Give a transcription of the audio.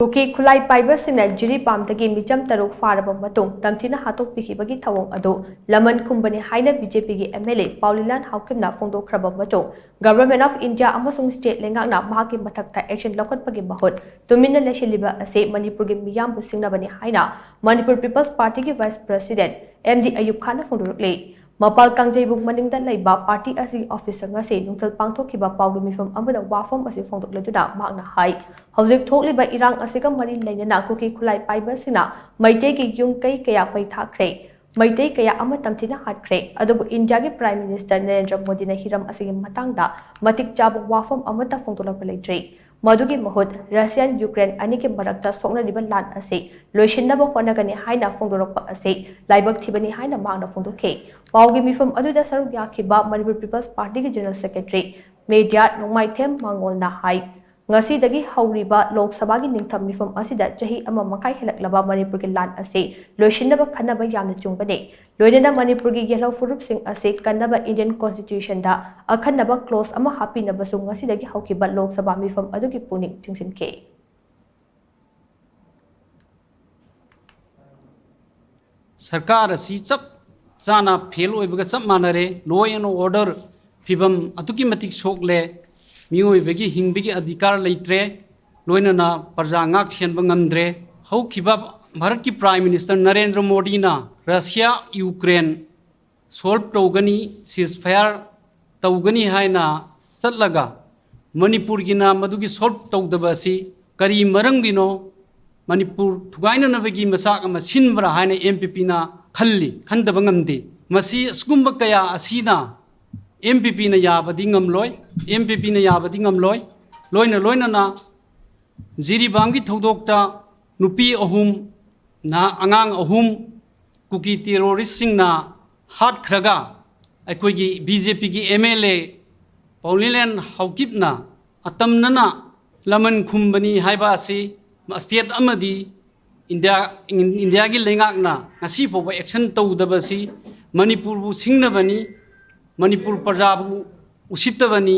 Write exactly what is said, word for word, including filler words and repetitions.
ꯀꯨꯀꯤ ꯈꯨꯠꯂꯥꯏ ꯄꯥꯏꯕꯁꯤꯡꯅ ꯖꯤꯔꯤꯕꯥꯝꯗꯒꯤ ꯃꯤꯆꯝ ꯇꯔꯨꯛ ꯐꯥꯔꯕ ꯃꯇꯨꯡ ꯇꯝꯊꯤꯅ ꯍꯥꯠꯇꯣꯛꯄꯤꯈꯤꯕꯒꯤ ꯊꯧꯑꯣꯡ ꯑꯗꯨ ꯂꯃꯟ ꯈꯨꯝꯕꯅꯤ ꯍꯥꯏꯅ ꯕꯤ ꯖꯦ ꯄꯤꯒꯤ ꯑꯦꯝ ꯑꯦꯜ ꯑꯦ ꯄꯥꯎꯂꯤꯂꯥꯟ ꯍꯥꯎꯀꯤꯞꯅ ꯐꯣꯡꯗꯣꯛꯈ꯭ꯔꯕ ꯃꯇꯨꯡ, Government of India ꯑꯃꯁꯨꯡ state ꯂꯩꯉꯥꯛꯅ ꯃꯍꯥꯛꯀꯤ ꯃꯊꯛꯇ action ꯂꯧꯈꯠꯄꯒꯤ ꯃꯍꯨꯠ ꯇꯨꯃꯤꯟꯅ ꯂꯩꯁꯤꯜꯂꯤꯕ ꯑꯁꯤ ꯃꯅꯤꯄꯨꯔꯒꯤ ꯃꯤꯌꯥꯝꯕꯨ ꯁꯤꯡꯅꯕꯅꯤ ꯍꯥꯏꯅ Manipur People's Party ꯒꯤ vice president ꯑꯦꯝ ꯗꯤ ꯑꯌꯨꯕ ꯈꯥꯟꯅ ꯐꯣꯡꯗꯣꯔꯛꯂꯤ꯫ ꯃꯄꯥꯜ ꯀꯥꯡꯖꯩꯕꯨꯡ ꯃꯅꯤꯡꯗ ꯂꯩꯕ party ꯑꯁꯤꯒꯤ office ꯉꯁꯤ ꯅꯨꯡꯊꯤꯜ ꯄꯥꯡꯊꯣꯛꯈꯤꯕ ꯄꯥꯎꯒꯤ ꯃꯤꯐꯝ ꯑꯃꯗ ꯋꯥꯐꯝ ꯑꯁꯤ ꯐꯣꯡꯗꯣꯛꯂꯗꯨꯅ ꯃꯍꯥꯛꯅ ꯍꯥꯏ, ꯍꯧꯖꯤꯛ ꯊꯣꯛꯂꯤꯕ ꯏꯔꯥꯡ ꯑꯁꯤꯒ ꯃꯔꯤ ꯂꯩꯅꯅ ꯀꯨꯀꯤ ꯈꯨꯠꯂꯥꯏ ꯄꯥꯏꯕꯁꯤꯡꯅ ꯃꯩꯇꯩꯒꯤ ꯌꯨꯝ ꯀꯩ ꯀꯌꯥ ꯄꯩꯊꯥꯈ꯭ꯔꯦ, ꯃꯩꯇꯩ ꯀꯌꯥ ꯑꯃ ꯇꯝꯊꯤꯅ ꯍꯥꯠꯈ꯭ꯔꯦ꯫ ꯑꯗꯨꯕꯨ ꯏꯟꯗꯤꯌꯥꯒꯤ Prime Minister ꯅꯔꯦꯟꯗ꯭ꯔ ꯃꯣꯗꯤꯅ ꯍꯤꯔꯝ ꯑꯁꯤꯒꯤ ꯃꯇꯥꯡꯗ ꯃꯇꯤꯛ ꯆꯥꯕ ꯋꯥꯐꯝ ꯑꯃꯠꯇ ꯐꯣꯡꯗꯣꯛꯂꯛꯄ ꯂꯩꯇ꯭ꯔꯤ꯫ ꯃꯗꯨꯒꯤ ꯃꯍꯨꯠ Russian Ukraine ꯑꯅꯤꯒꯤ ꯃꯔꯛꯇ ꯁꯣꯛꯅꯔꯤꯕ ꯂꯥꯟ ꯑꯁꯤ ꯂꯣꯏꯁꯤꯟꯅꯕ ꯍꯣꯠꯅꯒꯅꯤ ꯍꯥꯏꯅ ꯐꯣꯡꯗꯣꯔꯛꯄ ꯑꯁꯤ ꯂꯥꯏꯕꯛ ꯊꯤꯕꯅꯤ ꯍꯥꯏꯅ ꯃꯍꯥꯛꯅ ꯐꯣꯡꯗꯣꯛꯈꯤ꯫ ꯄꯥꯎꯒꯤ ꯃꯤꯐꯝ ꯑꯗꯨꯗ ꯁꯔꯨꯛ ꯌꯥꯈꯤꯕ Manipur People's Party ꯒꯤ General Secretary ꯃꯦꯗꯤꯌꯥ ꯅꯣꯡꯃꯥꯏꯊꯦꯝ ꯃꯥꯡꯒꯣꯜꯅ ꯍꯥꯏ, ꯉꯁꯤꯗꯒꯤ ꯍꯧꯔꯤꯕ ꯂꯣꯛ ꯁꯚꯥꯒꯤ ꯅꯤꯡꯊꯝ ꯃꯤꯐꯝ ꯑꯁꯤꯗ ꯆꯍꯤ ꯑꯃ ꯃꯈꯥꯏ ꯍꯦꯜꯂꯛꯂꯕ ꯃꯅꯤꯄꯨꯔꯒꯤ ꯂꯥꯟ ꯑꯁꯤ ꯂꯣꯏꯁꯤꯟꯅꯕ ꯈꯟꯅꯕ ꯌꯥꯝꯅ ꯆꯨꯝꯕꯅꯤ꯫ ꯂꯣꯏꯅꯅ ꯃꯅꯤꯄꯨꯔꯒꯤ ꯌꯦꯜꯍꯧ ꯐꯨꯔꯨꯞꯁꯤꯡ ꯑꯁꯤ ꯀꯟꯅꯕ Indian Constitution ꯗ ꯑꯈꯟꯅꯕ clause ꯑꯃ ꯍꯥꯞꯄꯤꯅꯕꯁꯨ ꯉꯁꯤꯗꯒꯤ ꯍꯧꯈꯤꯕ ꯂꯣꯛ ꯁꯚꯥ ꯃꯤꯐꯝ ꯑꯗꯨꯒꯤ ꯄꯨꯛꯅꯤꯡ ꯆꯤꯡꯁꯤꯟꯈꯤ꯫ ꯁꯔꯀꯥꯔ ꯑꯁꯤ ꯆꯞ ꯆꯥꯅ fail ꯑꯣꯏꯕꯒ ꯆꯞ ꯃꯥꯟꯅꯔꯦ꯫ Law and order ꯐꯤꯕꯝ ꯑꯗꯨꯛꯀꯤ ꯃꯇꯤꯛ ꯁꯣꯛꯂꯦ꯫ ꯃꯤꯑꯣꯏꯕꯒꯤ ꯍꯤꯡꯕꯒꯤ ꯑꯙꯤꯀꯥꯔ ꯂꯩꯇ꯭ꯔꯦ꯫ ꯂꯣꯏꯅꯅ ꯄ꯭ꯔꯖꯥ ꯉꯥꯛ ꯁꯦꯟꯕ ꯉꯝꯗ꯭ꯔꯦ꯫ ꯍꯧꯈꯤꯕ ꯚꯥꯔꯠꯀꯤ Prime Minister ꯅꯔꯦꯟꯗ꯭ꯔ ꯃꯣꯗꯤꯅ ꯔꯁꯤꯌꯥ ꯌꯨꯀ꯭ꯔꯦꯟ solve ꯇꯧꯒꯅꯤ, ceasefire ꯇꯧꯒꯅꯤ ꯍꯥꯏꯅ ꯆꯠꯂꯒ ꯃꯅꯤꯄꯨꯔꯒꯤꯅ ꯃꯗꯨꯒꯤ solve ꯇꯧꯗꯕ ꯑꯁꯤ ꯀꯔꯤ ꯃꯔꯝꯒꯤꯅꯣ? ꯃꯅꯤꯄꯨꯔ ꯊꯨꯒꯥꯏꯅꯅꯕꯒꯤ ꯃꯆꯥꯛ ꯑꯃ ꯁꯤꯟꯕ꯭ꯔꯥ ꯍꯥꯏꯅ ꯑꯦꯝ ꯄꯤ ꯄꯤꯅ ꯈꯜꯂꯤ, ꯈꯟꯗꯕ ꯉꯝꯗꯦ꯫ ꯃꯁꯤ ꯑꯁꯤꯒꯨꯝꯕ ꯀꯌꯥ ꯑꯁꯤꯅ ꯑꯦꯝ ꯄꯤ ꯄꯤꯅ ꯌꯥꯕꯗꯤ ꯉꯝꯂꯣꯏ, ꯑꯦꯝ ꯄꯤ ꯄꯤꯅ ꯌꯥꯕꯗꯤ ꯉꯝꯂꯣꯏ꯫ ꯂꯣꯏꯅ ꯂꯣꯏꯅꯅ ꯖꯤꯔꯤꯕꯥꯝꯒꯤ ꯊꯧꯗꯣꯛꯇ ꯅꯨꯄꯤ ꯑꯍꯨꯝ, ꯅꯍꯥ-, ꯑꯉꯥꯡ ꯑꯍꯨꯝ ꯀꯨꯀꯤ terrorist ꯁꯤꯡꯅ ꯍꯥꯠꯈ꯭ꯔꯒ ꯑꯩꯈꯣꯏꯒꯤ ꯕꯤ ꯖꯦ ꯄꯤꯒꯤ ꯑꯦꯝ ꯑꯦꯜ ꯑꯦ ꯄꯥꯎꯂꯤꯂꯦꯟ ꯍꯥꯎꯀꯤꯞꯅ ꯑꯇꯝꯅꯅ ꯂꯃꯟ ꯈꯨꯝꯕꯅꯤ ꯍꯥꯏꯕ ꯑꯁꯤ state ꯑꯃꯗꯤ ꯏꯟꯗꯤꯌꯥ, ꯏꯟꯗꯤꯌꯥꯒꯤ ꯂꯩꯉꯥꯛꯅ ꯉꯁꯤ ꯐꯥꯎꯕ action ꯇꯧꯗꯕꯁꯤ ꯃꯅꯤꯄꯨꯔꯕꯨ ꯁꯤꯡꯅꯕꯅꯤ, ꯃꯅꯤꯄꯨꯔ ꯄ꯭ꯔꯖꯥꯕꯨ ꯎꯁꯤꯠꯇꯕꯅꯤ꯫